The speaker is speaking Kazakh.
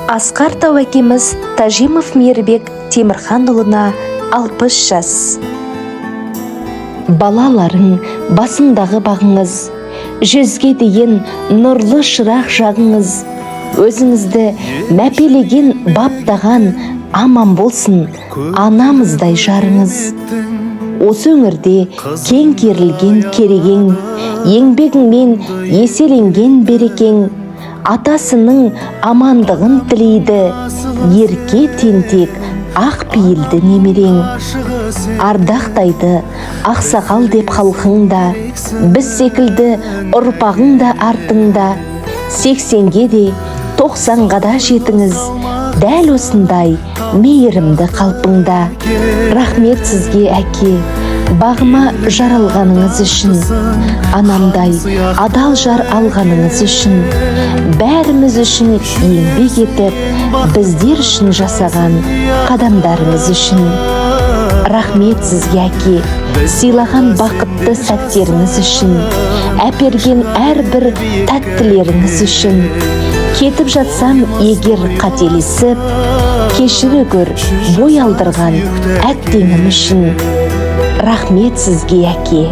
Асқар тау әкеміз Тажимов Мейірбек Темірханұлына 60 жас. Балаларың басындағы бағыңыз, жүзге дейін нұрлы шырақ жағыңыз, өзіңізді мәпелеген, баптаған, аман болсын анамыздай жарыңыз. Осы өңірде кең керілген керегең, еңбегіңмен еселенген берекең, атасының амандығын тілейді ерке, тентек, ақ пейілді немерең. Ардақтайды ақсақал деп халқың да, біз секілді ұрпағың да артыңда. 80-ге де, 90-ға да жетіңіз дәл осындай мейірімді қалпыңда. Рахмет сізге, әке, бағыма жаралғаныңыз үшін, анамдай адал жар алғаныңыз үшін, бәріміз үшін еңбек етіп, біздер үшін жасаған қадамдарыңыз үшін. Рахмет сізге, әке, сыйлаған бақытты сәттеріңіз үшін, әперген әрбір тәттілеріңіз үшін. Кетіп жатсам егер қателесіп, кешіре көр бой алдырған әттеңім үшін. Рахмет сізге, әке.